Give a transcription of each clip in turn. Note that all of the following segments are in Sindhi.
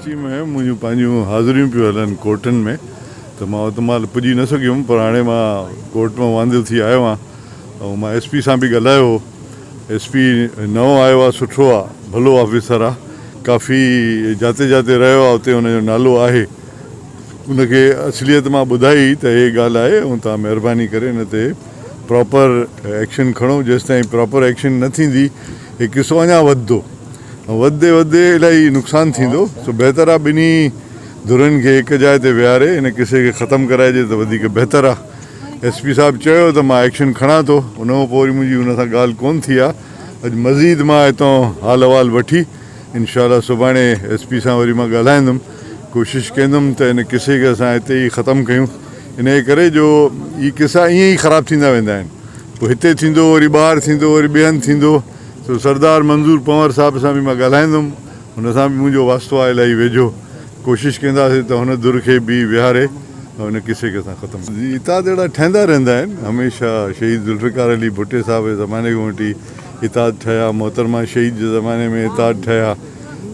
ڪراچي ۾ هيم منهنجون پنهنجون حاضريون پيون هلن ڪورٽن ۾ ته مان ات مهل پڄي نه سگهيم پر هاڻي مان ڪورٽ مان واندو ٿي آيو آهيان ۽ مان ايس پي سان به ڳالهايو هو ايس پي نئون آيو آهي سٺو آهي ڀلو آفيسر آهي ڪافي جاتي جاتي رهيو آهي اتي ان جو نالو آهي ان کي اصليت مان ٻڌائي ته هي ڳالهه آهي ۽ توهان مهرباني ڪري ان تي پراپر ايڪشن کڻو جيستائين پراپر ايڪشن نه ٿيندي هي قصو اڃا وڌندو ۽ وڌندي وڌندي الاهي نقصان ٿيندو سو بهتر آهي ٻنهي ڌرين کي هڪ جاء تي ويهاري ان قصي کي ختم ڪرائجي ته وڌيڪ بهتر آهي ايس پي صاحب چيو ته مان ايڪشن کڻان ٿو ان کان پوء وري منهنجي ان سان ڳالهه ڪونه ٿي آهي اڄ مزيد مان هتان حال احوال وٺي انشاء الله سڀاڻي ايس پي سان وري مان ڳالهائيندم ڪوشش ڪندم ته ان قصي کي اسان هتي ئي ختم ڪيون انهيء ڪري جو هي قصا ائين ئي خراب ٿيندا ويندا آهن پوء هتي ٿيندو وري ٻاهر ٿيندو وري ٻئي هنڌ ٿيندو سو سردار منظور پنهور صاحب سان به مان ڳالهائيندم هن سان به منهنجو واسطو آهي الاهي ويجهو ڪوشش ڪنداسين ته هن ڌر کي به ويهاري ۽ ان قصي کي اسان ختم ڪيون. اتحاد اهڙا ٺهندا رهندا آهن هميشه شهيد ذوالفقار علي ڀٽي صاحب جي زماني کان وٺي اتحاد ٺهيا محترمه شهيد جي زماني ۾ اتحاد ٺهيا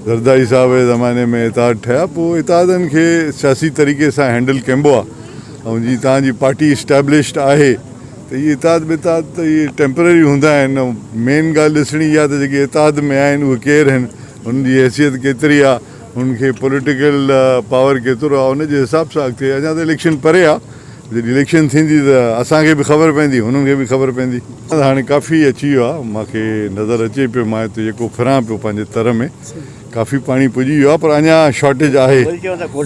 زرداري صاحب جي زماني ۾ اتحاد ٺهيا پوء اتحادن کي سياسي طريقي سان هينڊل ڪنبو آهي ۽ جي توهان جي پارٽي اسٽيبلشڊ آهي ته اهي اتحاد ٻتحاد ته اهي ٽيمپرري هوندا آهن ۽ مين ڳالهه ڏسڻي اها ته جيڪي اتحاد ۾ آهن اهي ڪير آهن انهن جي حيثيت ڪيتري آهي انهن کي پوليٽيڪل پاور ڪيترو آهي ان جي حساب سان اڳتي اڃا ته اليڪشن پري آهي جڏهن اليڪشن ٿيندي ته اسان کي به خبر پوندي هنن کي به خبر پوندي. هاڻي ڪافي اچي ويو آهي مان کي نظر اچي پيو مان هتي جيڪو ڦران پيو پنهنجي تر ۾ ڪافي پاڻي پڄي ويو آهي پر اڃا شارٽيج آهي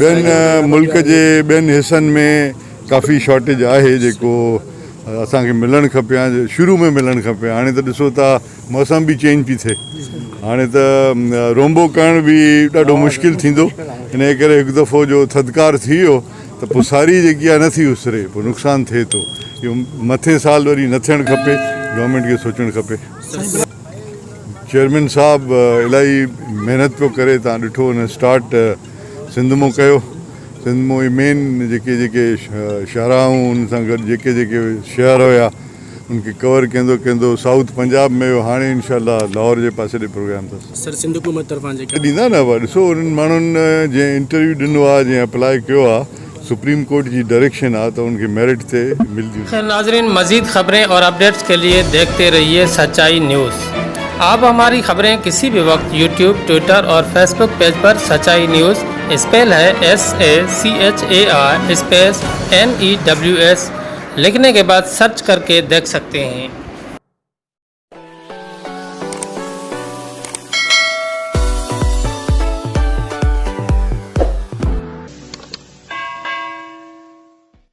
ٻين ملڪ جي ٻين حصن ۾ ڪافي شارٽيج آهي جيڪو اسان کي ملڻ کپي ها شروع ۾ ملڻ کپي هاڻي ته ڏسو ٿا موسم به چينج پي ٿئي هاڻي ته رونبو ڪرڻ به ڏاڍو مشڪل ٿيندو ان جي ڪري هڪ دفعو جو ٿڌڪار ٿي ويو ته پوء ساري جيڪي آهي نٿي اسري پوء نقصان ٿئي ٿو اهو مٿين سال وري نه ٿيڻ کپي گورنمينٽ کي سوچڻ کپي. چيئرمين صاحب الاهي محنت پيو ڪري تان ڏٺو هن اسٽارٽ سنڌ مون ڪيو سنڌ مون مين جيڪي جيڪي شاهراهون ان سان گڏ جيڪي جيڪي شهر هيا ان کي ڪور ڪندو ڪندو سائوٿ پنجاب ۾ ويو هاڻي انشاء الله لاهور جي پاسي ڏي پروگرام اٿس. سر سنڌ حڪومت طرفان جيڪا. ڏيندا نه ابا ڏسو انهن ماڻهن جنهن انٽرويو ڏنو آ جنهن اپلاء ڪيو آ سپريم ڪورٽ جي ڊائريڪشن آ ته انهن کي ميرٽ تي ملديون. خير ناظرين مزيد خبرين اور اپڊيٽس کے لئي ديکهتي رهيي سچائي نيوز آپ هماري خبرين ڪسي به وقت يوٽيوب ٽوئٽر اور فيسبوڪ پيج پر سچائي news spell he S A C H A I space N E W S لکهني ڪي بعد سرچ ڪر ڪي ديک سڪتي هين.